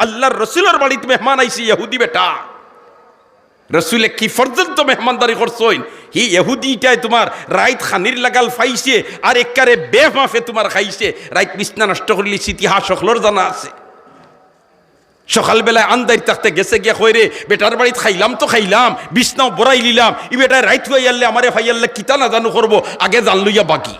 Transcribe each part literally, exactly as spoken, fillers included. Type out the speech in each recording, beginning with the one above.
আল্লার রসুলর বাড়িত মেহমান আইছে ইহুদি বেটা। রসুলে কি পর্যন্ত মেহমানদারি করছইন? হি ইহুদিটায় তুমার রাইত খানির লাগাল পাইছে, আর একবারে বেমাফে তুমার খাইছে। রাইত বিছনা নষ্ট করিলিছে, ইতিহাস হকলর জানা আছে। সকালবেলায় আন্দাইর থাকতে গেছে গিয়া কয়, "রে, বেটার বাড়িত খাইলাম তো খাইলাম, বিছনাও ভরাইলিলাম, ই বেটায় রাইত হুয়াইয়ারলে আমারে পাইয়ারলে কিতা না জানু করবো, আগে জান লইয়া বাকি।"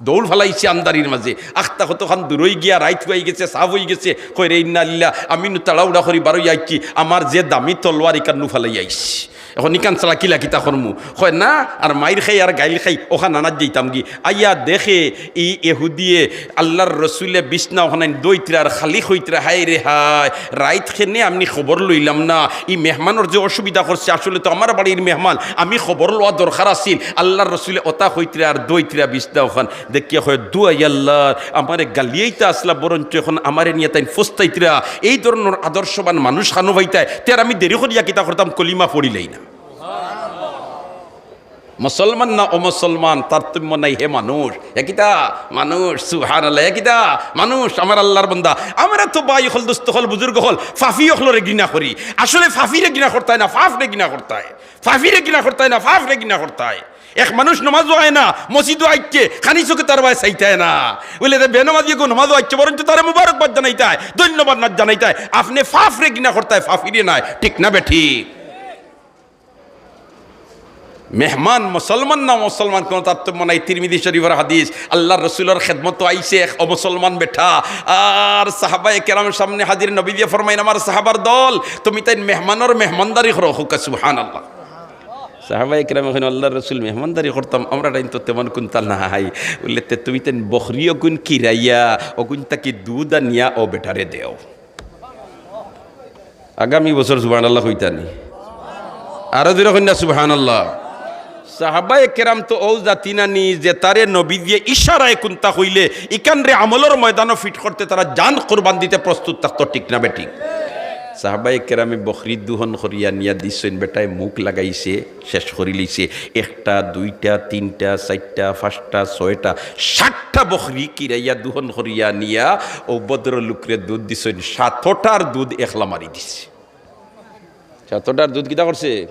দৌড় ফালাইছে আন্দারির মাঝে, আখতা কতখান দূরই গিয়া রাইত হুয়াই গেছে, সাফ অই গেছে। কয়, "রে, ইন্না লিল্লাহ, আমি নু তাড়াহুড়া করি বারইয়া আইছি, আমার যে দামি তলোয়ার ইখান নু ফালাই আইছি, এখন ইখান ছাড়া কিলা কিতা করমু?" কয়, "না, আর মাইর খাই আর গাইল খাই, অখান আনাত যাইতাম গি।" আইয়া দেখে ই ইহুদিয়ে আল্লার রসুলে বিছনা অখানাইন ধইতরা আর খালি কইতরা, "হায় রে হায়, রাইত কেনে আমি খবর লইলাম না, ই মেহমানর যে অসুবিধা করছে, আসলে তো আমার বাড়ির মেহমান, আমি খবর লওয়া দরকার আছিল।" আল্লার রসুলে অতা কইতরা আর ধইতরা বিছনা অখান দেখিয়া কয়, "দুয়াই আল্লার, আমারে গালিয়াইতা আছলা, বরঞ্চ এখন আমারে নিয়া তাইন ফস্তাইতরা।" এই ধরনর আদর্শবান মানুষ খানো পাইতায়, তে আর আমি দেরি করিয়া কিতা করতাম, কলিমা পড়িলাই না। মুসলমান না অমুসলমান, তারতম্য নাই, হে মানুষ। হে কিতা মানুষ, সুবহানাল্লাহ, হে কিতা মানুষ, আমার আল্লার বন্দা। আমরা তো ভাই অকল, দোস্ত অকল, বুজুর্গ অকল, পাপী অকলরে ঘৃণা করি। আসলে পাপীরে ঘৃণা করতায় না, পাপরে ঘৃণা করতায়। পাপীরে ঘৃণা করতায় না, পাপরে ঘৃণা করতায়। এক মানুষ নমাজও আয় না, মসজিদও আইচ্ছে, খানি চোখে তার বায় চাইতায় না। বুলে, "তে বেনমাজি গো নমাজও আইচ্ছে, বরঞ্চ তারে মুবারকবাদ জানাইতায়, ধন্যবাদ না জানাইতায়।" আপনে পাপরে ঘৃণা করতায়, পাপীরে নায়। ঠিক না বেঠিক? মেহমান মুসলমান না মুসলমান, কোনো তারতম্য নাই। তিরমিজি শরীফর হাদিস, আল্লার রসুলর খেদমতো আইছে এক অমুসলমান বেটা, আর সাহাবায়ে কেরাম সামনে হাজির। নবীজিয়ে ফরমাইন, "আমার সাহাবার দল, তুমি তাইন মেহমানর মেহমানদারি করো।" কউক্কা সুবহানাল্লাহ। সাহাবায়ে কেরামে কইন, "আল্লার রসুল, মেহমানদারি করতাম, আমরা টাইন তো তেমন কুন্তা নাই।" বুলে, "তে তুমি তাইন বকরি অগুইন কিরাইয়া, অগুইন থাকি দুধ আনিয়া অউ বেটারে দেও।" আগামী বছর সুবহানাল্লাহ কইতা নি? আরো জোরে কইন না সুবহানাল্লাহ। সাহাবায়ে কেরাম তো অউ জাতি না নি, যেতারে নবীজিয়ে ইশারায় কুন্তা কইলে, ইখানরে আমলর ময়দানো ফিট করতে তারা জান কুরবান দিতে প্রস্তুত থাকতো, ঠিক না বেঠিক? সাহাবায়ে কেরামে বকরি দুহন করিয়া নিয়া দিছইন, বেটায় মুখ লাগাইছে, শেষ করিলিছে। একটা, দুইটা, তিনটা, চাইরটা, পাঁচটা, ছয়টা, সাতটা বকরি কিরাইয়া দুহন করিয়া নিয়া অউ ভদ্রলোকরে দুধ দিছইন, সাতটার দুধ একলা মারি দিছে। সাতটার দুধ কিতা করছে?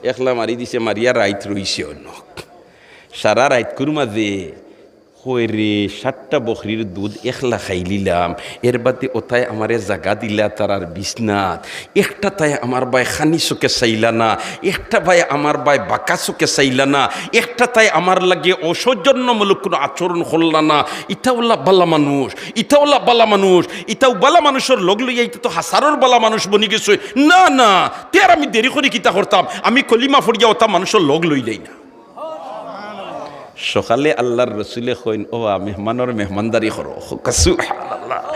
একলা মারি দিছে, মারিয়া রাইত রইছে অনো। সারা রাইতকুর মাঝে কয়, "রে, সাতটা বকরির দুধ একলা খাইলিলাম, এর বাদে অতায় আমারে জাগা দিলা তারার বিছনাত। একটা তায় আমার বায় খানি চোখে চাইলা না, একটা বায় আমার বায় বাঁকা চোখে চাইলা না, একটা তায় আমার লগে অসৌজন্যমূলক কুনু আচরণ করলা না। ইতাউলা বালা মানুষ, ইতাউলা বালা মানুষ, ইতাউ বালা মানুষর লগ লইয়া ইতা তো হাছারর বালা মানুষ বনি গেছে। না, না, তে আর আমি দেরি করি কিতা করতাম? আমি কলিমা পড়িয়া অতা মানুষর লগ লইলাই না।" সকালে আল্লার রসুলে কইন, "ওবা, মেহমানর মেহমানদারি করো।" কউক্কা সুবহানাল্লাহ।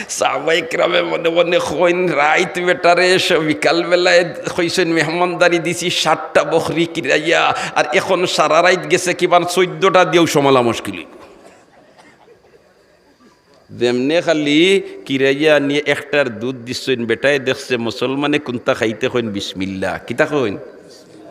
সাহাবায়ে কেরামে মনে মনে কইন, "রাইত বেটারে স-, বিকালবেলায় কইছইন মেহমানদারি দিছি, সাতটা বকরি কিরাইয়া, আর এখন সারা রাইত গেছে, কিমান চৈদ্দটা দিয়াও সামলা মুশকিল অইবো।" যেমনে খালি কিরাইয়া আনিয়া একটার দুধ দিছইন, বেটায় দেখছে মুসলমানে কুন্তা খাইতে কইন বিসমিল্লাহ। কিতা কইন?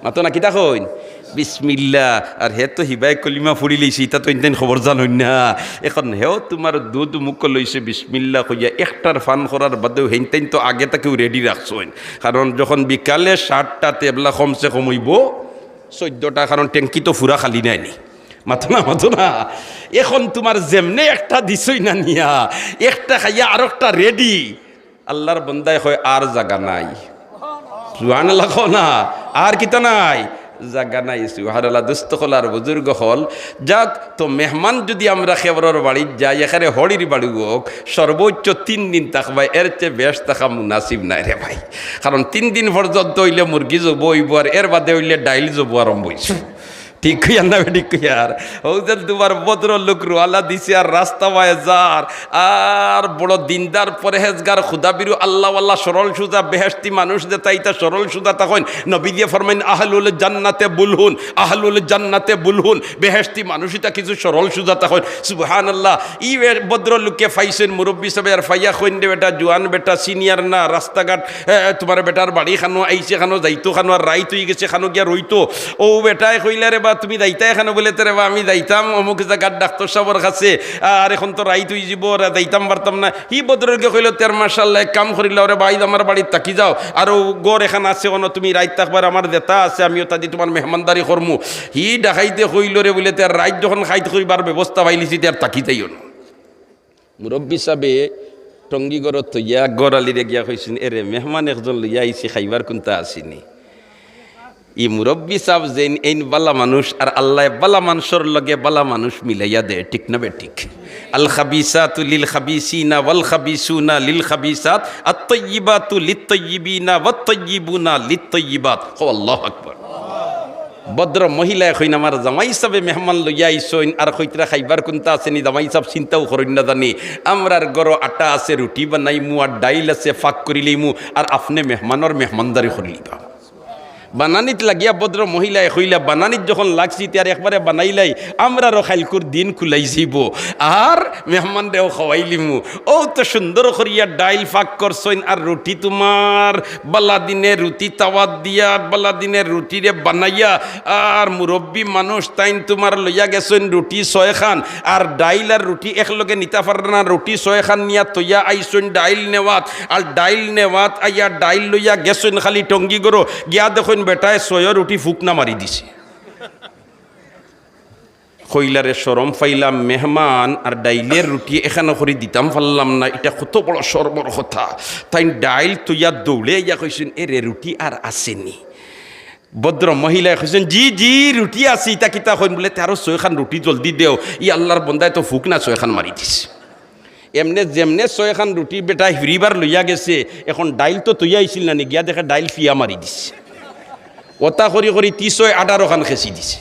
মাতো না, কিতা কইন? বিসমিল্লাহ। আর হে তো হিবায় কলিমা পড়িলিছে, ইতা তো ইনতাইন খবর জানইন না। এখন হেও তুমার দুধ মুখো লইছে বিসমিল্লাহ কইয়া, একটার পান করার বাদেও হেইনতাইন তো আগে থাকিউ রেডি রাখছইন। কারণ যখন বিকালে সাতটাতে এবলা কমসে কম অইবো চৈদ্দটা, কারণ ট্যাঙ্কি তো পুরা খালি নায়নি। মাতো না, মাতো না। এখন তুমার যেমনে একটা দিছইন আনিয়া, একটা খাইয়া আরোকটা রেডি। আল্লার বন্দায় কয়, "আর জাগা নাই।" সুবহানাল্লাহ কও না, আর কিতা নাই? জাগা নাই। সুবহানাল্লাহ। দোস্ত অকল আর বুজুর্গ অকল, যাক, তো মেহমান যুদি আমরা কেউরর বাড়িত যাই, একেরে হড়ির বাড়ি অউক, সর্বোচ্চ তিন দিন থাকবায়, এর চেয়ে বেশ থাকা মুনাসিব নায় রে ভাই। কারণ তিন দিন পর্যন্ত অইলে মুরগি জবো অইবো, আর এর বাদে অইলে ডাইল জবো আরম্ভ অইছে। ঠিক কইয়ার না বেঠিক কইয়ার? অউ যে তুমার ভদ্রলোক রওয়ানা দিছে আর রাস্তা বায় যার, আর বড় দিনদার, পরহেজগার, খুদাভীরু, আল্লাহওয়ালা, সরল সুজা, বেহেশতি মানুষ যেতা, ইতা সরল সুজা থাকইন। নবীজিয়ে ফরমাইন, "আহলুল জান্নাতে বুলহুন, আহলুল জান্নাতে বুলহুন।" বেহেশতি মানুষ ইতা কিছু সরল সুজা থাকইন। সুবহানাল্লাহ। ই বে-, ভদ্রলোকে পাইছইন মুরব্বি সাবে, আর পাইয়া কইন, "রে বেটা, জুয়ান বেটা, সিনিয়র না, রাস্তাঘাট, এ, তুমার বেটার বাড়ি খানো, আইছে খানো, যাইতো খানো, আর রাইত অইগেছে খানো গিয়া রইতো।" অউ বেটায় কইলা, "রে তুমি যাইতায় কেনে? বুলে, "তে রে বা, আমি যাইতাম অমুক জাগার ডাক্তর সাবর কাছে, আর এখন তো রাইত অইযিবো, আর যাইতাম পারতাম না।" হি ভদ্রলোকে কইলো, "তে আর মাশাআল্লাহ, এক কাম করিলাও রে বা, আইজ আমার বাড়িত থাকি যাও, আর অউ ঘর এখান আছে, অনো তুমি রাইত থাকবায়, আমার যেতা আছে আমি অতাদি তুমার মেহমানদারি করমু।" হি ডাকাইতে কইলো রে বুলে, "তে আর রাইত যখন কাইত করিবার ব্যবস্থা পাইলিছি, তে আর থাকি যাইও না।" মুরব্বি সাবে টঙ্গি ঘরো থইয়া ঘরআলিরে গিয়া কইছইন, "এরে, মেহমান একজন লইয়া আইছি, খাইবার কুন্তা আছেনি?" ই মুরব্বি সাব যেইন, এইন বালা মানুষ, আর আল্লায় বালা মানষর লগে বালা মানুষ মিলাইয়া দেয়, ঠিক না বেঠিক? আল খাবিসাতু লিল খাবিসিনা ওয়াল খাবিসুনা লিল খাবিসাত, আত তাইয়িবাতু লিত তাইয়িবিনা ওয়াত তাইয়িবুনা লিত তাইয়িবাত। কও আল্লাহু আকবার। ভদ্র মহিলায় কইন, "আমার জামাই সাবে মেহমান লইয়া আইছইন, আর কইতরা খাইবার কুন্তা আছেনি, জামাই সাব চিন্তাও করইন না জানি, আমরার ঘরো আটা আছে, রুটি বানাইমু, আর ডাইল আছে, ফাক করিলিমু, আর আপনে মেহমানর মেহমানদারি করিলিবা।" বানানিত লাগিয়া ভদ্র মহিলায় কইলা, বানানিত যখন লাগছি, তে আর একবারে বানাইলাই, আমরারও খাইলকুর দিন কুলাইযিবো, আর মেহমানরেও খাওয়াইলিমু। অউ তো সুন্দর করিয়া ডাইল ফাক করছইন, আর রুটি তুমার বালা দিনে রুটি তাওয়াত দিয়া, বালা দিনে রুটিরে বানাইয়া, আর মুরব্বি মানুষ তাইন তুমার লইয়া গেছইন রুটি ছয়খান, আর ডাইল আর রুটি একলগে নিতা পাররা না, রুটি ছয়খান নিয়া থইয়া আইছইন ডাইল নেওয়াত, আর ডাইল নেওয়াত আইয়া ডাইল লইয়া গেছইন খালি টঙ্গি ঘরো, গিয়া দেখইন বেটায় ছয় রুটি ফুকনা মারি দিছে। কইলা রে, শরম পাইলাম, মেহমান আর ডাইলর রুটি একখানো করি দিতাম পারলাম না, ইটা কত বড় শরমর কথা। তাইন ডাইল থইয়া দৌড়ে আইয়া কইছইন, "এরে, রুটি আর আছেনি?" ভদ্র মহিলায় কইছইন, "জি, জি, রুটি আছে, ইতা কিতা কইন?" বুলে, "তে আরো ছয়খান রুটি জলদি দেও, ই আল্লার বন্দায় তো ফুকনা ছয়খান মারি দিছে।" এমনে যেমনে ছয়খান রুটি বেটায় ফিরিবার লইয়া গেছে, এখন ডাইল তো থইয়া আইছিল না নি, গিয়া দেখে ডাইল ফিয়া মারি দিছে। অতা করি করি তি ছয় আঠারোখান খেছি দিছে।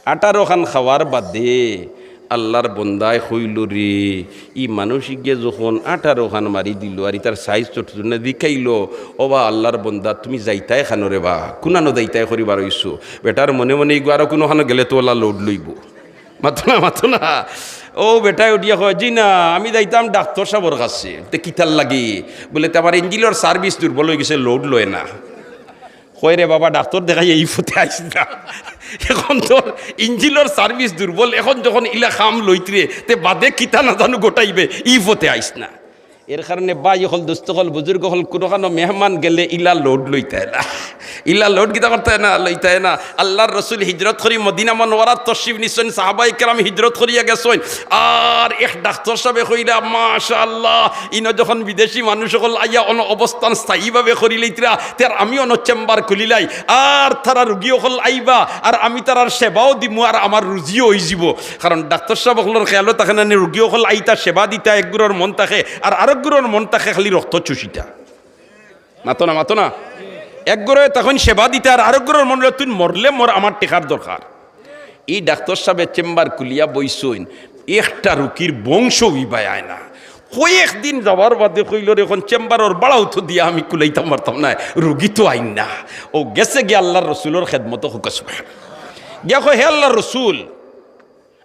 আঠারোখান খাওয়ার বাদে আল্লার বন্দায় কইলো রে, ই মানুষ ইগে যখন আঠারোখান মারি দিলো, আর ইতার সাইজ ছোট ছোট না, জিকাইলো, "ও বা আল্লার বন্দা, তুমি যাইতায় কানো রে বা, কুনানো যাইতায় করি বারইছো?" বেটার মনে মনে ইগু আরো কুনুখানো গেলে তো অলা লোড লইবো। মাতো না, মাতো না। অউ বেটায় উঠিয়া কয়, "জি না, আমি যাইতাম ডাক্তর সাবর কাছে।" "তে কিতার লাগি?" বুলে, "তে আমার ইঞ্জিলর সার্ভিস দুর্বল অইগেছে, লোড লয় না।" কয়, "রে বাবা, ডাক্তর দেখাইয়া ই পথে আইস না। এখন তোর ইঞ্জিলর সার্ভিস দুর্বল, এখন যখন ইলা কাম লইতরে, তে বাদে কিতা না জানু ঘটাইবে, ই পথে আইস না।" এর কারণে ভাই অকল, দোস্ত অকল, বুজুর্গ অকল, কুনুখানো মেহমান গেলে ইলা লোড লইতায় না। ইলা লোড কিতা করতায় না, লইতায় না। আল্লার রসুল হিজরত করি মদিনা মনোয়ারাত তশরিফ নিছইন, সাহাবায়ে কেরাম হিজরত করিয়া গেছইন। আর এক ডাক্তর সাবে কইলা, "মাশাআল্লাহ, ইনো যখন বিদেশি মানুষ অকল আইয়া অনো অবস্থান স্থায়ীভাবে করিলাইতরা, তে আর আমি অনো চেম্বার খুলিলাই, আর তারা রুগী অকল আইবা, আর আমি তারার সেবাও দিমু, আর আমার রুজিও অইযিবো।" কারণ ডাক্তর সাব অকলর খেয়ালো থাকে না নি, রুগী অকল আইতা, সেবা দিতা, এক গুরুর মন থাকে, আর আরক গুরুর মন থাকে খালি রক্ত চুষিতা। মাতো না, মাতো না। এক গুরুয়ে তখন সেবা দিতা, আর আরক গুরুর মন অইলো, "তুই মরলে মর, আমার টেকার দরকার।" ই ডাক্তর সাবে চেম্বার খুলিয়া বইছইন, একটা রুগীর বংশ ইবায় আয় না। কয়েকদিন যাওয়ার বাদে কইলো রে, "এখন চেম্বারর ভাড়াও তো দিয়া আমি কুলাইতাম পারতাম না, রুগী তো আইন না।" অউ গেছে গিয়া আল্লার রসুলর খেদমতো, কউক্কা সুবহানাল্লাহ। গিয়া কয়, "হে আল্লার রসুল,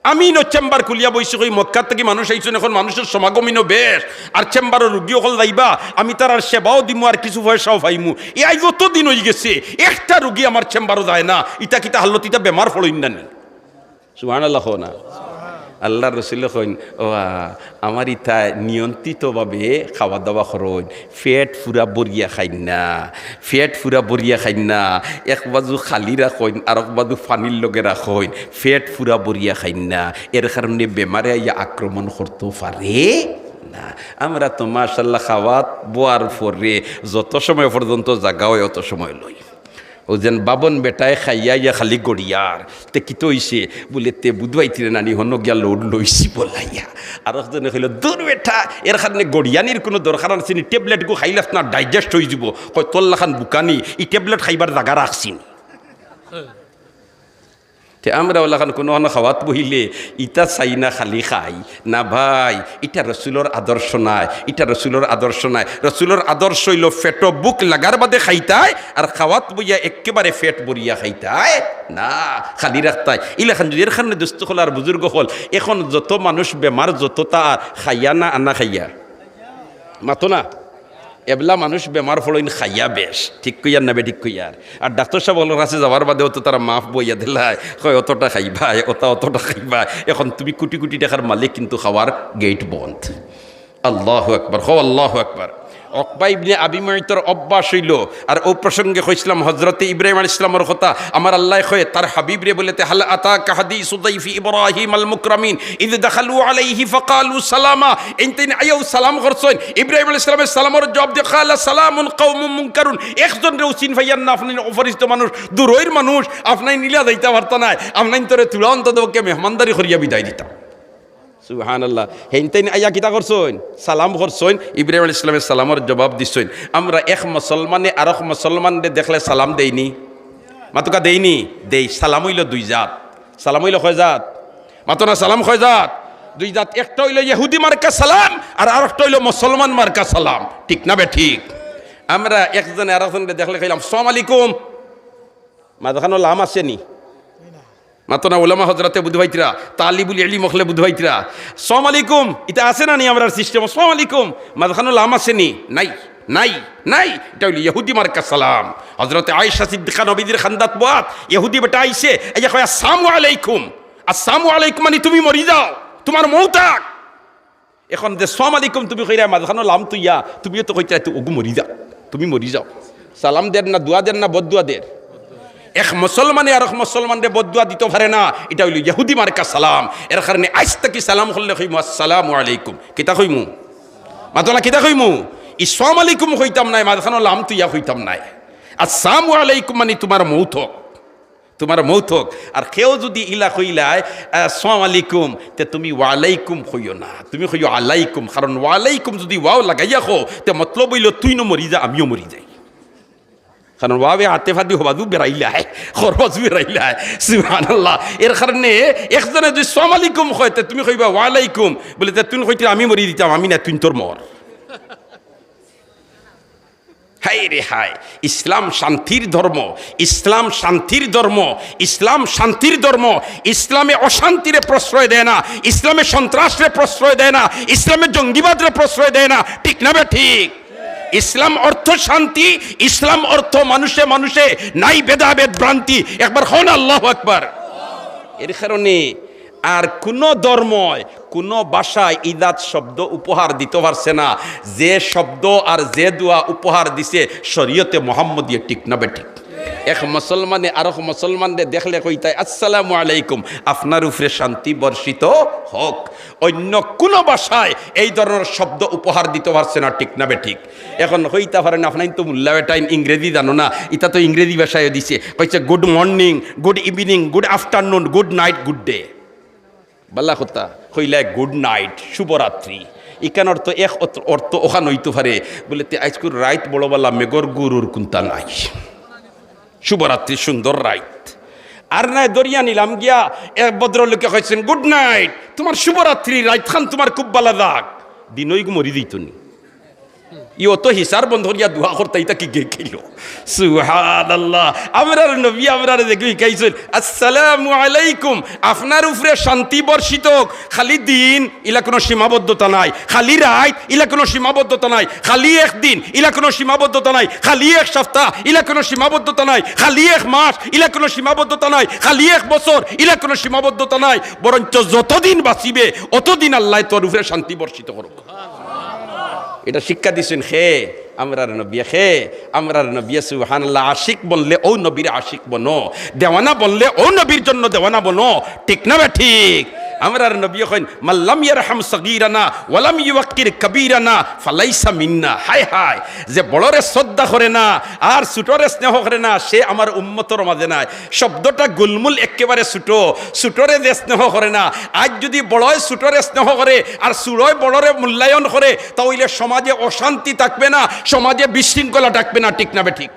আমি ইনো চেম্বার খুলিয়া বইছি, কই মক্কা থাকি মানুষ আইছইন, এখন মানুষর সমাগম ইনো বেশ, আর চেম্বারো রুগী অকল যাইবা, আমি তারার সেবাও দিমু আর কিছু পয়সাও পাইমু। ই আইজ অত দিন অইগেছে, একটা রুগী আমার চেম্বারো যায় না, ইতা কিতা হালত, ইতা বেমার পড়ইন না নি?" সুবহানাল্লাহ কও না। আল্লার রসুলে কইন, "ও আ, আমার ইতায় নিয়ন্ত্রিতভাবে খাওয়া দাওয়া করইন, পেট পুরা ভরিয়া খাইন না, পেট পুরা ভরিয়া খাইন না, এক বাজু খালি রাখইন, আরক বাজু পানির লগে রাখইন, পেট পুরা ভরিয়া খাইন না, এর কারণে বেমারে আইয়া আক্রমণ করতো পারে না।" আমরা তো মাশাআল্লাহ খাওয়াত বওয়ার পরে যত সময় পর্যন্ত জাগা অয় অত সময় লই। অউ যেন বাবন বেটায় খাইয়া ইয়া খালি গড়িয়ার, "তে কিতা অইছে?" বুলে, "তে বুধবাইতিরে নানি হনো গিয়া লোড লইছি বলাইয়া।" আরকজনে কইলো, "দূর বেটা, এর কারণে গড়িয়ানির কুনু দরকার আছেনি, ট্যাবলেটগু খাইলাস না, ডাইজেস্ট অইযিবো।" কয়, "তোর লাখান বুকানি, ই ট্যাবলেট খাইবার জাগা রাখছিনি।" তে আমরা অলাখান কুনু খানো খাওয়াত বইলে ইতা চাই না, খালি খাই না ভাই, ইটা রসুলর আদর্শ নায়, ইটা রসুলর আদর্শ নায়। রসুলর আদর্শ অইলো পেটো ভুক লাগার বাদে খাইতায়, আর খাওয়াত বইয়া একেবারে পেট ভরিয়া খাইতায় না, খালি রাখতায়। ইলাখান যদি এর কারণে দোস্ত অকল আর বুজুর্গ অকল, এখন যত মানুষ বেমার, যত তার খাইয়া না আনা খাইয়া, মাতো না। এবলা মানুষ বেমার পড়ইন খাইয়া বেশ, ঠিক কইয়ার না বেঠিক কইয়ার? আর ডাক্তর সাব অকলর কাছে যাওয়ার বাদে অত তারা মাফ বইয়া দিলায়, কয়, "অতটা খাইবায়, অতা অতটা খাইবায়।" এখন তুমি কুটি কুটি টেকার মালিক, কিন্তু খাওয়ার গেইট বন্ধ। আল্লাহু আকবার, কও আল্লাহু আকবার। উকবা ইবনে আবি মুইতর অভ্যাস অইলো, আর অউ প্রসঙ্গে কইছলাম হজরতে ইব্রাহিম আলাইহিস সালামর কথা, আমার আল্লায় কয় তার হাবিবরে বুলেতে, "হাল আতাকা হাদিসু দাইফি ইব্রাহিম আল মুকরামিন, ইয দাখালু আলাইহি ফাকালু সালামা।" এইন তাইন আইয়াউ সালাম করছইন, ইব্রাহিম আলাইহিস সালামে সালামর জবাব দিয়া, "ক্বালা সালামুন কওমুম মুনকারুন।" একজনরেউ চিন পাইয়ার না, আপনি অপরিচিত মানুষ, দূরইর মানুষ, আপনাইন ইলা যাইতা পারতা নায়, আপনাইন তরে থুড়া অন্ততপক্ষে মেহমানদারি করিয়া বিদায় দিতা। সুবহানাল্লাহ। হেইন তাইন আইয়া কিতা করছইন? সালাম করছইন। ইব্রাহিম আলাইহিস সালামে সালামর জবাব দিছইন। আমরা এক মুসলমানে আরক মুসলমানরে দেখলে সালাম দেইনি? মাতউক্কা, দেইনি? দেই। সালাম অইলো দুই জাত। সালাম অইলো কয় জাত? মাতো না, সালাম কয় জাত? দুই জাত। একটা অইলো ইহুদি মার্কা সালাম, আর আরকটা অইলো মুসলমান মার্কা সালাম। ঠিক না বেঠিক? আমরা একজনে আরকজনরে দেখলে কইলাম, "আসসালামু আলাইকুম।" মাঝখানো লাম আছে নি? মাতো না, উলামা হজরতে বুঝ পাইতরা, তালিবুল ইলিম অকলে বুঝ পাইতরা। "আসসালামু আলাইকুম", ইতা আছে না নি আমরার সিস্টেম? "আসসালামু আলাইকুম", মাঝখানো লাম আছে নি? নাই, নাই, নাই। ইটা অইলো ইহুদি মার্কা সালাম। হজরতে আয়েশা সিদ্দিকা নবীজির খান্দাত বওয়াত, ইহুদি বেটা আইছে, আইয়া কয়, "আসসালামু আলাইকুম।" আসসালামু আলাইকুম মানি তুমি মরি যাও, তুমার মউত অউক। এখন যে আসসালামু আলাইকুম তুমি কইরায় মাঝখানো লাম থুইয়া, তুমিও তো কইতায়, "তুই অগু মরি যা, তুমি মরি যাও।" সালাম দের না, দোয়া দের না, বদদোয়া দের? এক মুসলমানে আরক মুসলমানরে বদদোয়া দিতো পারে না, ইটা অইলো ইহুদি মার্কা সালাম। এর কারণে আইজ থাকি সালাম করলে কইমু, "আসসালামু আলাইকুম।" কিতা কইমু? মাতো না, কিতা কইমু? ই আসসালামু আলাইকুম কইতাম নায়, মাঝখানো লাম থুইয়া কইতাম নায়। আসসালামু আলাইকুম মানি তুমার মউত অউক। তুমার মউত অউক। আর কেউ যুদি ইলা কইলায়, "আসসালামু আলাইকুম", তে তুমি ওয়ালাইকুম কইও না, তুমি কইও আলাইকুম। কারণ ওয়ালাইকুম যুদি ওয়াও লাগাইয়া কও, তে মতলব অইলো তুইনও মরি যা, আমিও মরি যাই। কারণ ওয়াওয়ে আতেফাদি হবাজু বেড়াইলায়, হরবাজু বেড়াইলায়। সুবহানাল্লাহ। এর কারণে একজনে যুদি "আসসালামু আলাইকুম" কয়, তে তুমি কইবা, "ওয়ালাইকুম।" বুলে, "তে তুইন কইতে আমি মরি দিতাম, আমি না, তুইন তোর মর।" হায় রে হায়, ইসলাম শান্তির ধর্ম, ইসলাম শান্তির ধর্ম, ইসলাম শান্তির ধর্ম। ইসলামে অশান্তিরে প্রশ্রয় দেয় না, ইসলামে সন্ত্রাসরে প্রশ্রয় দেয় না, ইসলামে জঙ্গিবাদরে প্রশ্রয় দেয় না। ঠিক না বেঠিক? ইসলাম অর্থ শান্তি, ইসলাম অর্থ মানুষে মানুষে নাই ভেদাভেদ ভ্রান্তি। একবার কও না আল্লাহু আকবার। এর কারণে আর কুনো ধর্ময়, কুনো ভাষায় ইজাত শব্দ উপহার দিতো পারছে না, যে শব্দ আর যে দোয়া উপহার দিছে শরীয়তে মোহাম্মদীয়ে। ঠিক না বেঠিক? এক মুসলমানে আরক মুসলমানরে দেখলে কইতায়, "আসসালামু আলাইকুম, আপনার উপরে শান্তি বর্ষিত হোক।" অন্য কুনো ভাষায় এই ধরনর শব্দ উপহার দিতো পারছে না। ঠিক না বেঠিক? এখন কইতা পারেন, "আপনাইন তো মুল্লা বেটাইন, ইংরেজি জানো না, ইতা তো ইংরেজি ভাষায় দিছে।" কইছে, "Good morning, good evening, good afternoon, good night, good day।" বালা কথা কইলায়, "Good night, শুভরাত্রি।" ইখান অর্থ এক অত-, অর্থ অখান অইতো পারে, বুলে, "তে আইজকুর রাইত বড় বালা, মেঘর গুরুর কুন্তা নাই, শুভরাত্রি, সুন্দর রাইত।" আর নায় ধরিয়া নিলাম গিয়া, এক ভদ্রলোকে কইছইন, "Good night, তুমার শুভরাত্রি, রাইতখান তুমার খুব বালা যাক।" দিনই গু মরি দিতো নি। ই অত হিসার বন্ধ করিয়া দোয়া করতা, ইতা কি গেখাইলো? সুবহানাল্লাহ। আমরার নবী আমরারে দেখি শিখাইছইন, "আসসালামু আলাইকুম, আপনার উপরে শান্তি বর্ষিত হোক।" খালি দিন, ইলা কুনো সীমাবদ্ধতা নাই। খালি রাইত, ইলা কুনো সীমাবদ্ধতা নাই। খালি এক দিন, ইলা কুনো সীমাবদ্ধতা নাই। খালি এক সপ্তাহ, ইলা কুনো সীমাবদ্ধতা নাই। খালি এক মাস, ইলা কুনো সীমাবদ্ধতা নাই। খালি এক বছর, ইলা কুনো সীমাবদ্ধতা নাই। বরঞ্চ যতদিন বাঁচিবে, অতদিন আল্লায় তোর উপরে শান্তি বর্ষিত করুক। ইটা শিক্ষা দিছইন কে? আমরার নবিয়ে। কে? আমরার নবিয়ে। সুবহানাল্লাহ। আশিক বনলে অউ নবীর আশিক বনো, দেওয়ানা বনলে অউ নবীর জন্য দেওয়ানা বনো। ঠিক না বেঠিক? আমরার নবিয়ে কইন, "মান লাম ইয়ারহাম সগীরানা ওয়া লাম ইউক্কির কাবীরানা ফালাইসা মিন্না।" হায় হায়, যে বড়রে শ্রদ্ধা করে না আর ছুটরে স্নেহ করে না, সে আমার উম্মতর মাঝে নাই। শব্দটা গুলমুল একেবারে ছুট। ছুটরে যে স্নেহ করে না, আইজ যুদি বড়য় ছুটরে স্নেহ করে আর ছুটয় বড়রে মূল্যায়ন করে, তা অইলে সমাজে অশান্তি থাকবে না, সমাজে বিশৃঙ্খলা থাকবে না। ঠিক না বেঠিক?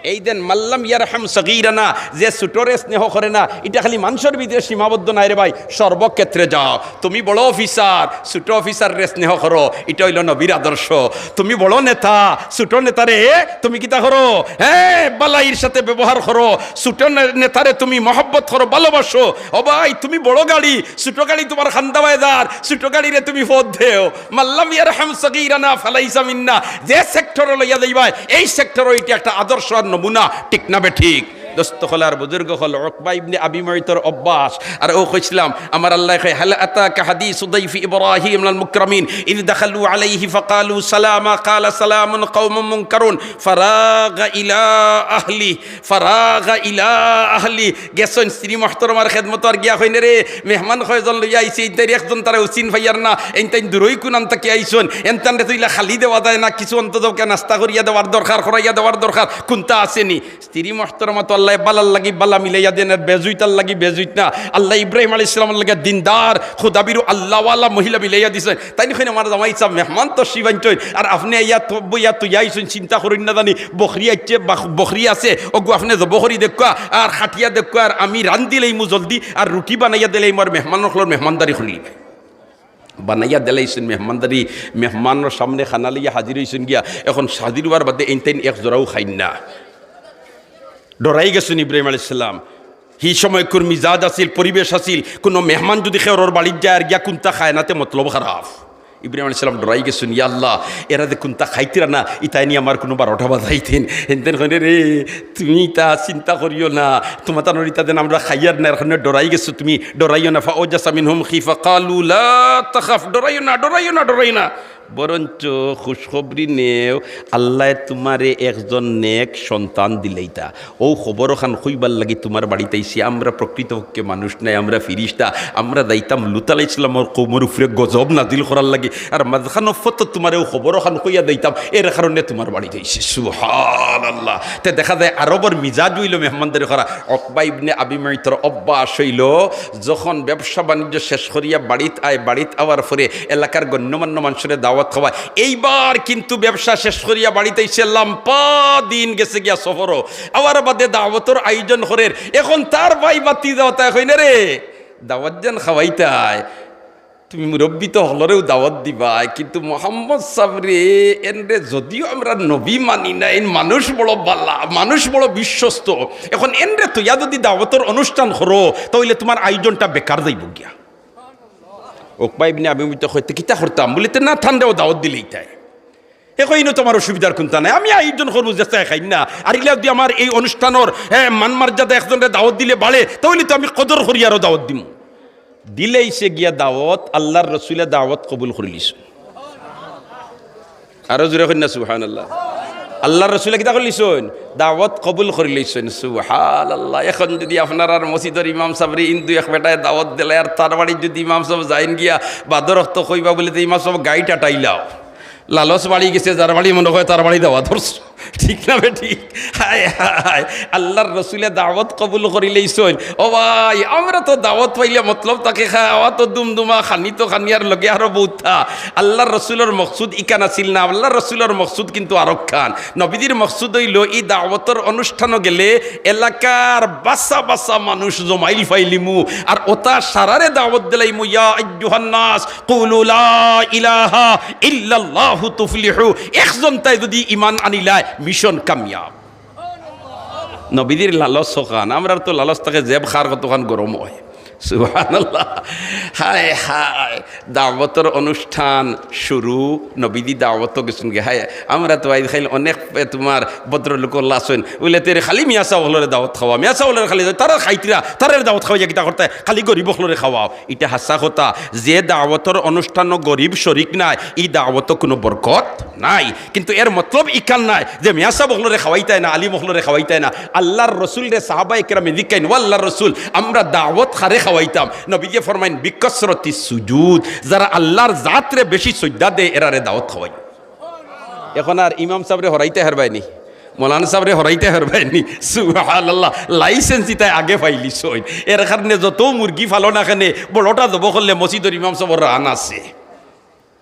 এই দেন মাল্লাম ইয়ারহাম সগীরানা, যে ছোটরে স্নেহ করে না, ইটা খালি মানষর ভিতরে সীমাবদ্ধ নায় রে ভাই, সর্বক্ষেত্রে যাও। তুমি বড় অফিসার, ছোট অফিসাররে স্নেহ করো, ইটা অইলো নবীর আদর্শ। তুমি বড় নেতা, ছোট নেতারে তুমি কিতা করো? হ্যাঁ, বালাইর সাথে ব্যবহার করো। ছোট নে-, নেতারে তুমি মহব্বত করো, ভালোবাসো। ও ভাই, তুমি বড় গাড়ি, ছোট গাড়ি তুমার খান্দাবায় যার, ছোট গাড়িরে তুমি পথ দেও। মাল্লাম ইয়ারহাম সগীরানা ফালাইসা মিন্না। যে সেক্টরো লইয়া যাইবায়, এই সেক্টরো ইটা একটা আদর্শ আর নমুনা, ঠিক না বেঠিক? দোস্ত অকল আর বুজুর্গ অকল, উকবা ইবনে আবি মুইতর অভ্যাস। আর অউ কইছলাম, আমার আল্লায় কয়, "হাল আতাকা হাদিসু দাইফি ইব্রাহিম আল মুকরামিন, ইয দাখালু আলাইহি ফাকালু সালামা, ক্বালা সালামুন কওমুম মুনকারুন, ফারাগা ইলা আহলি, ফারাগা ইলা আহলি।" গেছইন স্ত্রী মুহতারামার খেদমতো আর গিয়া কইন, "রে, মেহমান কয়জন লইয়া আইছি, ইনতাইর একজন তারা উচিন পাইয়ার না, ইনতাইন দুরই কুনান থাকি আইছইন, এনতানরে তো ইলা খালি দেওয়া যায় না, কিছু অন্তত নাস্তা করিয়া দেওয়ার দরকার, করাইয়া দেওয়ার দরকার, কুন্তা আছে নি?" স্ত্রী মুহতারামা তো আল্লায় বালার লাগি বালা মিলাইয়া দেন, আর বেজুইতার লাগি বেজুইত না। আল্লায় ইব্রাহিম আলাইহিস সালামর লাগি দিনদার, খুদাবিরু, আল্লাহওয়ালা মহিলা মিলাইয়া দিছইন। তাইন কইন, "আমার জামাই সাব মেহমান তশরিফ আনছইন, আর আপনে আইয়া তো বইয়া তুইয়া আইছইন, চিন্তা করইন না জানি, বকরি আইছে, বাখ-, বকরি আছে, অগু আপনে জবো করি দেউক্কা, আর কাটিয়া দেউক্কা, আর আমি রান্দিলাইমু জলদি, আর রুটি বানাইয়া দিলাইমু, আর মেহমান অকলর মেহমানদারি করিলিবায়।" বানাইয়া দিলাইছইন মেহমানদারি, মেহমানর সামনে খানা লইয়া হাজির অইছইন গিয়া। এখন হাজির অওয়ার বাদে ইনতাইন এক জোড়াও খাইন না। ডরাই গেছইন ইব্রাহিম আলাইহিস সালাম। হি সময়কুর মিজাজ আছিল, পরিবেশ আছিল, কুনু মেহমান যুদি কেউরর বাড়িত যায় আর গিয়া কুন্তা খায় না, তে মতলব খারাপ। ইব্রাহিম আলাইহিস সালাম ডরাই গেছইন, "ইয়া আল্লাহ, এরা যে কুন্তা খাইতরা না, ইতায় নি আমার কুনু বারোটা বাজাইতইন।" এনতেন কইন, "রে, তুমি ইতা চিন্তা করিও না, তুমার তানর ইতা দেন আমরা খাইয়ার না, এর কারণে ডরাই গেছো তুমি, ডরাইও না।" ফাআওজাসা মিনহুম খিফা, ক্বালু লা তাখাফ, ডরাইও না, ডরাইও না, ডরাইও না। বরঞ্চ খুশখবরি নেও, আল্লায় তুমারে একজন নেক সন্তান দিলাইতা। অউ খবর অখান কইবার লাগি তুমার বাড়িত আইছি। আমরা প্রকৃতপক্ষে মানুষ নায়, আমরা ফিরিস্তা। আমরা যাইতাম লুত আলাইহিস সালামর কওমর উপরে গজব নাজিল করার লাগি। আর মাঝখানো পথো তুমারে অউ খবর অখান কইয়া যাইতাম, এর কারণে তুমার বাড়িত আইছি। সুবহানাল্লাহ। তে দেখা যায় আরবর মিজাজ অইলো মেহমানদারি করা। উকবা ইবনে আবি মুইতর অভ্যাস অইলো, যখন ব্যবসা বাণিজ্য শেষ করিয়া বাড়িত আয়, বাড়িত আওয়ার পরে এলাকার গণ্যমান্য মানষরে দাওয়াত খাওয়ায়। এইবার কিন্তু ব্যবসা শেষ করিয়া বাড়িত আইছে, লাম্পা দিন গেছে গিয়া সফরো, আওয়ার বাদে দাওয়াতর আয়োজন করের। এখন তার ভাই ভাতিজা অতায় কইন, "রে, দাওয়াত যেন খাওয়াইতায়, তুমি মুরব্বি তো হকলরেউ দাওয়াত দিবায়, কিন্তু মোহাম্মদ সাবরে, এনরে যদিও আমরা নবী মানি না, এন মানুষ বড় বালা, মানুষ বড় বিশ্বস্ত, এখন এনরে থইয়া যুদি দাওয়াতর অনুষ্ঠান করো, তা অইলে তুমার আয়োজনটা বেকার যাইবো গিয়া।" উকবা ইবনে আবি মুইতে কইন, "তে কিতা করতাম?" বুলে, "তে না, তানরেও দাওয়াত দিলাইতায়।" হে কইন, "ইনো তুমার অসুবিধার কুন্তা নাই, আমি আয়োজন করমু, যেতায় খাইন না, আর ইলা যুদি আমার এই অনুষ্ঠানর, হে, মান মর্যাদা একজনরে দাওয়াত দিলে বাড়ে, তা অইলে তো আমি কদর করি আরো দাওয়াত দিমু।" দিলাইছে গিয়া দাওয়াত, আল্লার রসুলে দাওয়াত কবুল করিলিছইন। আরো জোরে কইন না, সুবহানাল্লাহ। আল্লার রসুলে কিতা করিলিছইন? দাওয়াত কবুল করিলিছইন। সুবহানাল্লাহ। এখন যুদি আপনারার মসজিদর ইমাম সাবরে ইন্দু এক বেটায় দাওয়াত দিলায়, আর তার বাড়িত যুদি ইমাম সাব যাইন গিয়া, বাদর অক্ত কইবা বুলে, "তে ইমাম সাব, গাইট আটাইলাও।" লালচ বাড়ি গেছে, যার বাড়ি মনে কয় তার বাড়ি দাওয়াত ধরছে। ঠিক না বেঠিক? হায় হায়, আল্লার রসুলে দাওয়াত কবুল করিলাইছইন। ও ভাই, আমরা তো দাওয়াত পাইলে মতলব থাকে খাওয়া তো দুমদুমা, খানি তো খানি, আর লগে আরো বউতা। আল্লার রসুলর মকসুদ ইখান আছিল না, আল্লার রসুলর মকসুদ কিন্তু আরোকখান। নবীজির মকসুদ অইলো ই দাওয়াতর অনুষ্ঠানো গেলে এলাকার বাসা বাসা মানুষ জমাইল পাইলিমু, আর অতা সারারে দাওয়াত দিলাইমু, ইয়া আইয়ুহান নাস, কুলু লা ইলাহা ইল্লাল্লাহু তুফলিহু। একজন তাই যুদি ইমান আনিলায়, মিশন কামিয়াব। নবীজির লালচ অখান, আমরার তো লালচ থাকে জেব খার কতখান গরম অয়। সুবহানাল্লাহ। হায় হায়, দাওয়াতর অনুষ্ঠান শুরু, নবীজি দাওয়াতো গেছইন গি। হায়, আমরা তো আইজ খাইল অনেক, এ, তুমার ভদ্রলোক অকল আছইন, বুলে, "তে রে খালি মিয়া সাব অকলরে দাওয়াত খাওয়া, মিয়া সাব অকলরে খালি, তারা খাইতরা, তারারে দাওয়াত খাওয়াইয়া কিতা করতায়, খালি গরিব অকলরে খাওয়াও।" ইটা হাছা কথা, যে দাওয়াতর অনুষ্ঠানো গরিব শরিক নায়, ই দাওয়াতো কুনু বরকত নাই। কিন্তু এর মতলব ইখান নায় যে মিয়া সাব অকলরে খাওয়াইতায় না, আলিম অকলরে খাওয়াইতায় না। আল্লার রসুলরে সাহাবায়ে কেরামে জিকাইন, "ও আল্লার রসুল, আমরা দাওয়াত কারে খাওয়াইতাম?" নবীজিয়ে ফরমাইন, "বিকসরতি সুজুদ, যারা আল্লার জাতরে বেশি সইজদা দেয়, এরারে দাওয়াত খাওয়াই।" এখন আর ইমাম সাবরে হরাইতায় পারবায়নি, মৌলানা সাবরে হরাইতায় পারবায়নি। সুবহানাল্লাহ, license ইতায় আগে পাইলিছইন। এর কারণে যত মুরগি ফালো না কেনে, বড়টা জবো করলে মসজিদর ইমাম সাবর রান আছে।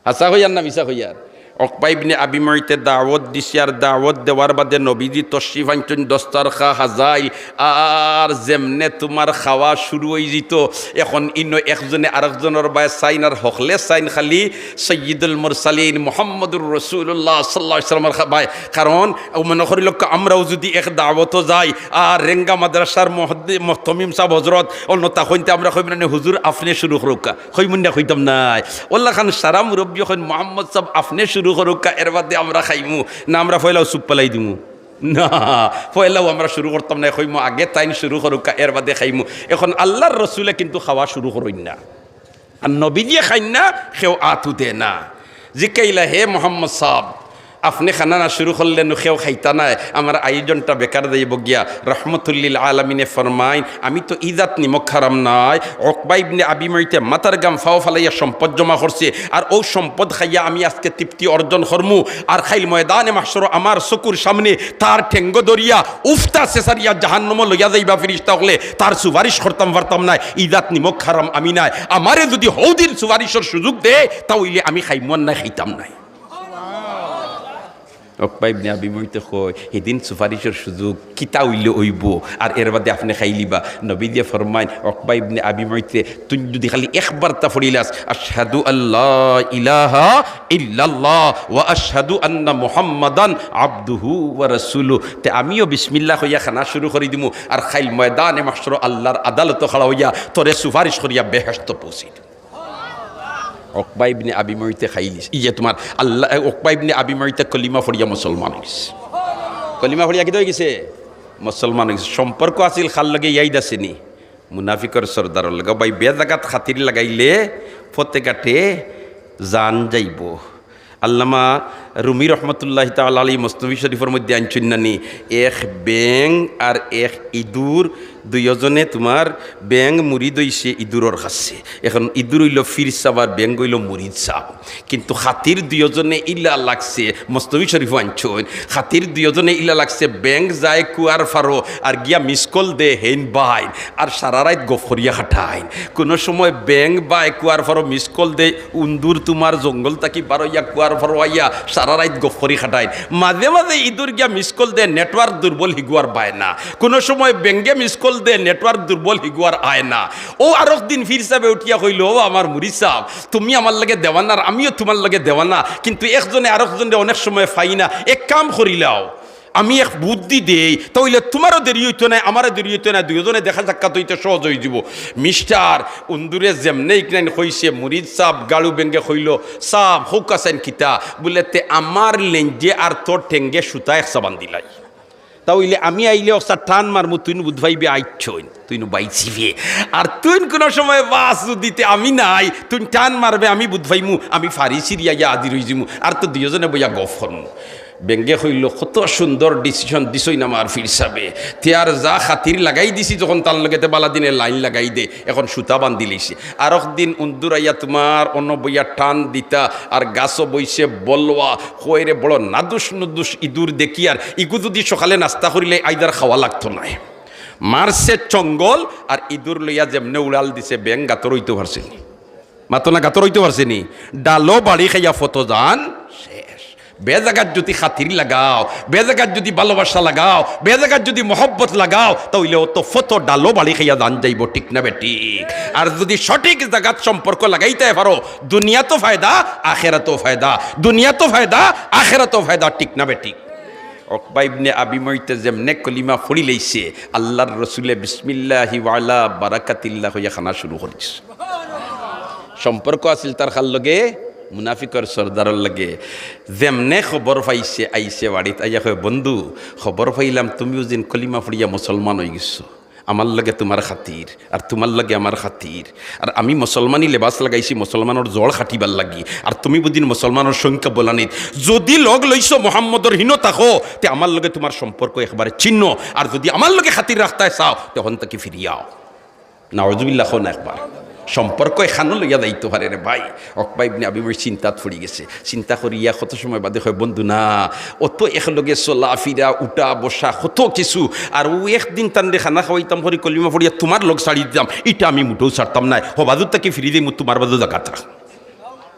হাছা কইয়ার না মিছা কইয়ার? উকবা ইবনে আবি মুইতে দাওয়াত দিছে, আর দাওয়াত দেওয়ার বাদে নবীজি তশরিফ আনছইন, দস্তরখান হাজাইল, আর যেমনে তুমার খাওয়া শুরু অইযিতো, এখন ইনো একজনে আরকজনর বায় চাইন, আর হকলে চাইন খালি সাইয়্যিদুল মুরসালিন মুহাম্মদুর রাসূলুল্লাহ সাল্লাল্লাহু আলাইহি ওয়াসাল্লামর খা-, বায়। কারণ অউ মনো করিলউক্কা, আমরাও যুদি এক দাওয়াতো যাই, আর রেঙ্গা মাদ্রাসার মহদ্দি-, মহতমিম সাব হজরত অন্যতা কইনতে আমরা কইমু না নি, "হুজুর, আপনে শুরু করউক্কা।" কইমু না, কইতাম নায়। অউলাখান সারা মুরব্বি কইন, "মোহাম্মদ সাব, আপনে শুরু করউক্কা, এরবাদে আমরা খাইমু।" না, আমরা পয়লাউ চুপ ফালাই দিমু। না, পয়লাউ আমরা শুরু করতাম নায়, কইমু, "আগে তাইন শুরু করউক্কা, এরবাদে খাইমু।" এখন আল্লার রসুলে কিন্তু খাওয়া শুরু করইন না। আর নবীজিয়ে খাইন না, কেউ আত উদে না। জিকাইলা, "হে মোহাম্মদ সাব, আপনে খানা না শুরু করলে নু কেউ খাইতা নায়, আমার আয়োজনটা বেকার যাইবো গিয়া।" রহমতুল্লিল আলামিনে ফরমাইন, "আমি তো ইজাত নিমক হারাম নায়।" উকবা ইবনে আবি মুইতে মাথার ঘাম ফাও ফালাইয়া সম্পদ জমা করছে, আর অউ সম্পদ খাইয়া আমি আজকে তৃপ্তি অর্জন করমু, আর কাইল ময়দানে মাহশরো আমার চকুর সামনে তার ঠেঙ্গো ধরিয়া উফতা ছেছাড়িয়া জাহান্নামো লইয়া যাইবা ফিরিস্তা অকলে, তার সুপারিশ করতাম পারতাম নায়। ইজাত নিমক হারাম আমি নায়, আমারে যুদি হউদিন সুপারিশর সুযোগ দে, তা অইলে আমি খাইমু আর নায় খাইতাম নায়। উকবা ইবনে আবি মুইতে কয়, "হিদিন সুপারিশর সুযোগ কিতা অইলে অইবো, আর এরবাদে আপনে খাইলিবা।" নবীজিয়ে ফরমাইন, "উকবা ইবনে আবি মুইতে, তুই যুদি খালি একবার তা পড়িলাস, আশহাদু আল্লা ইলাহা ইল্লাল্লাহ ওয়া আশহাদু আন্না মুহাম্মাদান আবদুহু ওয়া রাসূলু, তে আমিও বিসমিল্লাহ কইয়া খানা শুরু করি দিমু, আর কাইল ময়দানে মাহশরো আল্লার আদালতো খাড়া অইয়া তোরে সুপারিশ করিয়া বেহেশতো পৌঁছি দিমু।" উকবা ইবনে আবি মুইতে খাইলিছে। ইয়ে তুমার আল্লা, উকবা ইবনে আবি মুইতে কলিমা পড়িয়া মুসলমান অইগেছে। কলিমা পড়িয়া কিতা অইগেছে? মুসলমান অইগেছে। সম্পর্ক আছিল কার লগে, ইয়াদ আছে নি? মুনাফিকর সর্দারর লগে। ভাই, বেজাগাত খাতির লাগাইলে পথে ঘাটে জান যাইবো। আল্লামা রুমি রহমতুল্লাহি তাআলা আলাইহি মসনবী শরীফর মধ্যে আনছইন না নি, এক ব্যাঙ আর এক ইঁদুর, দুইওজনে তুমার ব্যাঙ মুরিদ অইছে ইঁদুরর কাছে। এখন ইঁদুর অইলো পীর সাব আর ব্যাঙ অইলো মুরিদ সাব। কিন্তু খাতির দুইওজনে ইলা লাগছে, মসনবী শরীফো আনছইন, খাতির দুইওজনে ইলা লাগছে, ব্যাঙ যায় কুয়ার পারো আর গিয়া miss call দে হেইন বাইন, আর সারা রাইত গফ করিয়া খাটাইন। কুনু সময় ব্যাঙ বায় কুয়ার পারো miss call দে, উন্দুর তুমার জঙ্গল থাকি বারইয়া কুয়ার পারো আইয়া সারা রাইত গফ করি খাটাইন। মাঝে মাঝে ইঁদুর গিয়া miss call দে, network দুর্বল, হিগুয়ার বায় না। কুনু সময় ব্যাঙে miss call দে, network দুর্বল, হিগুয়ার আয় না। অউ আরক দিন পীর সাবে উঠিয়া কইলো, "ও আমার মুরিদ সাব, তুমি আমার লগে দেওয়ানা আর আমিও তুমার লগে দেওয়ানা, কিন্তু একজনে আরকজনরে অনেক সময় পাই না, এক কাম করিলাও, আমি এক বুদ্ধি দেই, তা অইলে তুমারও দেরি অইতো নায়, আমারও দেরি অইতো নায়, দুইওজনে দেখা সাক্ষাৎ অইতে সহজ অইযিবো।" মিস্টার উন্দুরে যেমনে ইকনাইন কইছে, মুরিদ সাব গাড়ু ব্যাঙে কইলো, "সাব, কউক্কা চাইন কিতা?" বুলে, "তে আমার লেঞ্জে আর তোর ঠেঙ্গে সুতা একসা বান্ধিলাই।" তা অইলে আমি আইলে অকসা টান মারমু, তুইন বুধ পাইবে আইছইন, তুইন বাইছিবে। আর তুইন কুনু সময় বাস যুদি তে আমি নাই, তুইন টান মারবে, আমি বুধ পাইমু, আমি ফারি সিরিয়া ইয়া হাজির অইযিমু, আর তো দুইওজনে বইয়া গফ করমু। ব্যাঙে কইলো, "কত সুন্দর decision দিছইন আমার পীর সাবে, তে আর যা খাতির লাগাই দিছি যখন তার লগে, তে বালা দিনে line লাগাই দে, এখন সুতা বান্ধিলাইছে।" আরক দিন উন্দুর আইয়া তুমার অনো বইয়া টান দিতা, আর গাছো বইছে বলওয়া, কয় রে, বড় নাদুস নুদুস ইঁদুর দেখি, আর ইগু যুদি সকালে নাস্তা করিলে আইজ আর খাওয়া লাগতো নায়। মারছে চঙ্গল, আর ইঁদুর লইয়া যেমনে উড়াল দিছে, ব্যাঙ গাতর অইতো পারছে নি। মাতো না, গাতর অইতো পারছে নি। ডালো বাড়ি খাইয়া ফতো যান শেষ। বেজাগাত যুদি খাতির লাগাও, বেজাগাত যুদি ভালোবাসা লাগাও, বেজাগাত যুদি মহব্বত লাগাও, তা অইলে অত ফতো ডালো বাড়ি খাইয়া যান যাইবো, ঠিক না বেঠিক? আর যুদি সঠিক জাগাত সম্পর্ক লাগাইতায় পারো, দুনিয়াতো ফায়দা, আখেরাতো ফায়দা, দুনিয়াতো ফায়দা, আখেরাতো ফায়দা, ঠিক না বেঠিক? উকবা ইবনে আবি মুইতে যেমনে কলিমা পড়িলাইছে, আল্লার রসুলে বিসমিল্লাহি ওয়া আলা বারাকাতিল্লাহ কইয়া খানা শুরু করিছে। সম্পর্ক আছিল তার কার লগে? মুনাফিকর সর্দারর লগে। যেমনে খবর পাইছে, আইছে বাড়িত, আইয়া কয়, "বন্ধু, খবর পাইলাম তুমি অউ দিন কলিমা পড়িয়া মুসলমান অইগেছো। আমার লগে তুমার খাতির, আর তুমার লগে আমার খাতির। আর আমি মুসলমানি লেবাস লাগাইছি মুসলমানর জড় কাটিবার লাগি, আর তুমি বুঝিন মুসলমানর সংখ্যা বলানিত। যুদি লগ লইছো মোহাম্মদর হিনো থাকো, তে আমার লগে তুমার সম্পর্ক একবারে ছিন্ন। আর যুদি আমার লগে খাতির রাখতায় চাও, তে অন থাকি ফিরিয়া আও।" নাউজুবিল্লাহ কও না একবার। সম্পর্ক এখানো লইয়া যাইতো পারে রে ভাই। উকবা ইবনে আবি মুইত চিন্তাত পড়ি গেছে। চিন্তা করিয়া কত সময় বাদে কয়, "বন্ধু না, অত একলগে চলা ফিরা, উঠা বসা, কত কিছু, আর অউ একদিন তানরে খানা খাওয়াইতাম করি কলিমা পড়িয়া তুমার লগ ছাড়ি দিতাম, ইটা আমি মুটেও ছাড়তাম নায়। হ বাজুর থাকি ফিরি দিমু, তুমার বাজু জাগাত রাখ।"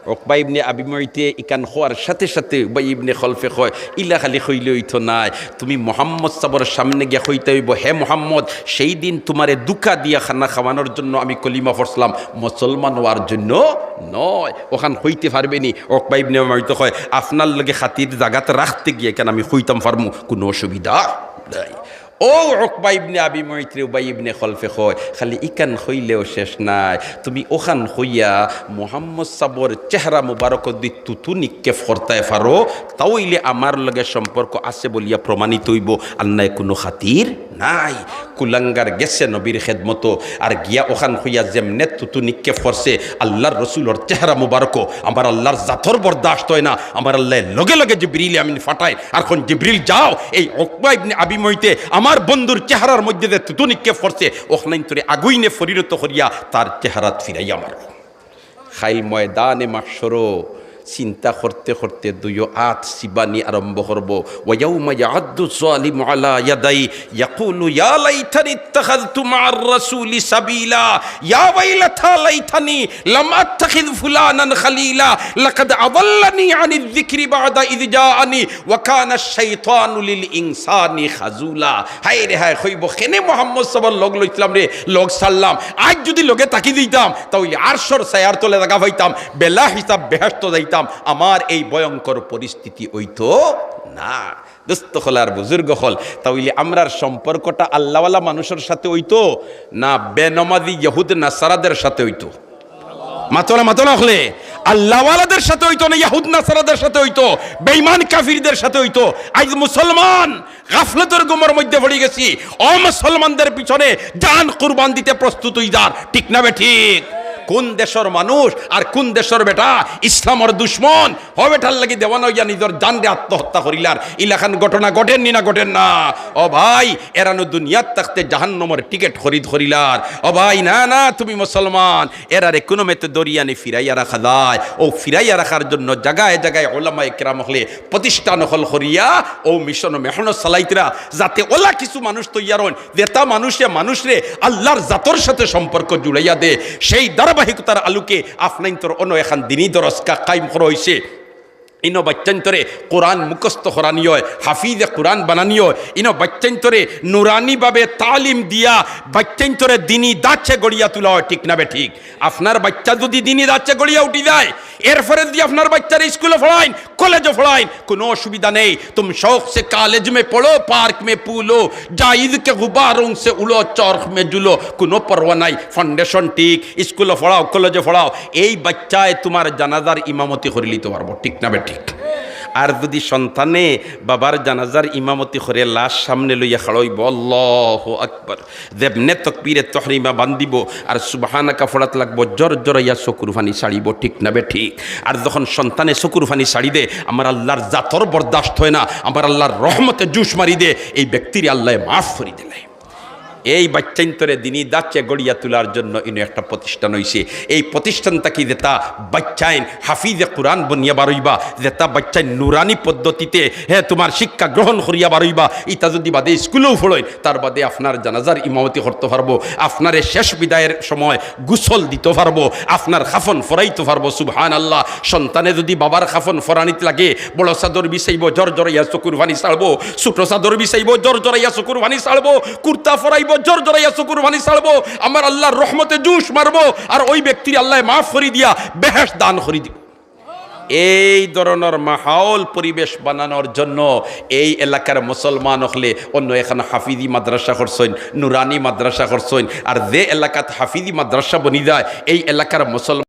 উকবা ইবনে আবি মুইতে ইখান কওয়ার সাথে সাথে উবাই ইবনে খলফে কয়, "ইলা খালি কইলে অইতো নায়, তুমি মোহাম্মদ সাবর সামনে গিয়া কইতা অইবো, 'হে মোহাম্মদ, সেই দিন তুমারে ধুকা দিয়া খানা খাওয়ানোর জন্য আমি কলিমা পড়ছিলাম, মুসলমান অওয়ার জন্য নয়।'" অখান কইতে পারবে নি? উকবা ইবনে আবি মুইতে কয়, "আপনার লগে খাতির জাগাত রাখতে গিয়া ইখান আমি কইতাম পারমু, কুনু অসুবিধা নাই।" অউ উকবা ইবনে আবি মুইতরে উবাই ইবনে খলফে কয়, "খালি ইখান কইলেও শেষ নায়, তুমি অখান কইয়া মোহাম্মদ সাবর চেহারা মুবারকো যুদি থুথু নিক্ষেপ করতায় পারো, তা অইলে আমার লগে সম্পর্ক আছে বলিয়া প্রমাণিত অইবো, আর নায় কুনু খাতির নাই।" কুলাঙ্গার গেছে নবীর খেদমতো, আর গিয়া অখান কইয়া যেমনে থুথু নিক্ষেপ করছে, আল্লার রসুলর চেহারা মুবারকো, আমার আল্লার জাতর বরদাস্ত অয় না, আমার আল্লায় লগে লগে জিবরিল আমিন পাঠাইন, আর কইন, "জিবরিল যাও, এই উকবা ইবনে আবি মুইতে আমার বন্ধুর চেহারার মধ্যে যে থুথু নিক্ষেপ করছে, অখানাইন্তরে আগুইনে পরিণত করিয়া তার চেহারাত ফিরাইয়া মারো।" কাইল ময়দানে মাহশরো চিন্তা করতে করতে দুইও আত চিবানি আরম্ভ করবো। "ওয়া ইয়াউমা ইয়াআদ্দু যালিমু আলা ইয়াদাই ইয়াকুলু ইয়া লাইতানি ইত্তাখাযতু মা'আর রাসূলি সাবিলা, ইয়া ওয়াইলাতা লাইতানি লাম আত্তাখিয ফুলানান খালিলা, লাকাদ আদাল্লানি আনিয যিকরি বা'দা ইয জাআনি, ওয়া কানাশ শাইতানু লিল ইনসানি খাজুলা।" হায় রে হায়, কইবো, "কেনে মোহাম্মদ সাবর লগ লইছলাম রে, লগ ছাড়লাম। আইজ যুদি লগে থাকি দিতাম, তা অইলে আরশর ছায়ার তলে জাগা পাইতাম, বেলা হিসাব বেহেশতো যাইতাম, আমার এই ভয়ঙ্কর পরিস্থিতি অইতো না।" দোস্ত অকল আর বুজুর্গ অকল, তা অইলে আমরার সম্পর্কটা আল্লাওয়ালা মানুষর সাথে অইতো না বেনমাজি ইহুদ নাসারাদের সাথে অইতো? মাতলা, মাতলা অকলে, আল্লাওয়ালাদের সাথে অইতো না ইয়াহুদ নাসারাদের সাথে অইতো, বেঈমান কাফিরদের সাথে অইতো? আইজ মুসলমান গাফলতর ঘুমর মধ্যে পড়ি গেছি, অমুসলমানদের পিছনে জান কুরবান দিতে প্রস্তুত অই যার, ঠিক না বেঠিক? কুন দেশর মানুষ আর কুন দেশর বেটা ইসলামর দুশমন, হ বেটার লাগি দেওয়ানা অইয়া নিজর জানরে আত্মহত্যা করিলার, ইলাখান ঘটনা ঘটের নি না ঘটের না? ও ভাই, এরা নু দুনিয়াত থাকতে জাহান্নামর টিকিট খরিদ করিলার। ও ভাই, না, না, তুমি মুসলমান, এরারে কুনুমতে ধরিয়া আনি ফিরাইয়া রাখা যায়। অউ ফিরাইয়া রাখার জন্য জাগায় জাগায় উলামায়ে কেরাম অকলে প্রতিষ্ঠান অকল করিয়া অউ মিশনো মেহনত চালাইতরা, যাতে অলা কিছু মানুষ তৈয়ার অইন, যেতা মানুষে মানুষরে আল্লার জাতর সাথে সম্পর্ক জুড়াইয়া দে। সেই ধারাবাহিকতার আলোকে আপনাইন্তর অনো এখান দিনী দরস কা-, কায়েম করা অইছে। ইনো বাইচ্চাইন্তরে কোরআন মুখস্থ করানি অয়, হাফিজে কোরআন বানানি অয়। ইনো বাইচ্চাইন্তরে নুরানিভাবে তালিম দিয়া বাইচ্চাইন্তরে দিনী ধাঁচে গড়িয়া তুলা অয়, ঠিক না বেঠিক? আপনার বাইচ্চা যুদি দিনী ধাঁচে গড়িয়া উঠি যায়, এরপরে যুদি আপনার বাইচ্চারে স্কুলো পড়াইন, কলেজো পড়াইন, কুনু অসুবিধা নেই। তুম শৌক সে কলেজ মে পড়ো, পার্ক মে পুলো, জাইদ কে গুবারোং সে উড়ো, চরখ মে ঝুলো, কুনু পরোয়া নাই। ফাউন্ডেশন ঠিক, স্কুলো পড়াও, কলেজো পড়াও, এই বাইচ্চায় তুমার জানাজার ইমামতি করিলিতো পারবো, ঠিক না বেঠিক? আর যুদি সন্তানে বাবার জানাজার ইমামতি করে লাশ সামনে লইয়া খাড়া অইবো, আল্লাহু আকবার, যেমনে তকবীরে তহরিমা বান্ধিবো আর সুবহানাকা পড়াত লাগবো, জর জরাইয়া চকুর পানি ছাড়িবো, ঠিক না বেঠিক? আর যখন সন্তানে চকুর পানি ছাড়ি দে, আমার আল্লার জাতর বরদাস্ত অয় না, আমার আল্লার রহমতে জুশ মারি দে, এই ব্যক্তিরে আল্লায় মাফ করি দিলে। এই বাইচ্চাইন্তরে দিনী ধাঁচে গড়িয়া তুলার জন্য ইনো একটা প্রতিষ্ঠান অইছে। এই প্রতিষ্ঠান থাকি যেতা বাইচ্চাইন হাফিজে কোরআন বনিয়া বারইবা, যেতা বাইচ্চাইন নুরানি পদ্ধতিতে, হে, তুমার শিক্ষা গ্রহণ করিয়া বারইবা, ইতা যুদি বাদে স্কুলো পড়ইন, তার বাদে আপনার জানাজার ইমামতি করতো পারবো, আপনারে শেষ বিদায়ের সময় গোসল দিতো পারবো, আপনার কাফন ফরাইতো পারবো। সুবহানাল্লাহ। সন্তানে যুদি বাবার কাফন ফরানিত লাগে, বড় চাদর বিছাইবো, জর জরাইয়া চকুর পানি ছাড়বো, ছোট চাদর বিছাইবো, জর জরাইয়া চকুর পানি ছাড়বো, কুর্তা ফরাইবো, জর জরাইয়া চকুর পানি ছাড়বো, আমার আল্লার রহমতে জুশ মারবো, আর ওই ব্যক্তিরে আল্লায় মাফ করি দিয়া বেহেশত দান করি দিবো। এই ধরনর মাহৌল পরিবেশ বানানোর জন্য এই এলাকার মুসলমান অকলে অনো এখান হাফিজি মাদ্রাসা করছইন, নুরানি মাদ্রাসা করছইন, আর যে এলাকাত হাফিজি মাদ্রাসা বনি যায়, এই এলাকার মুসলমান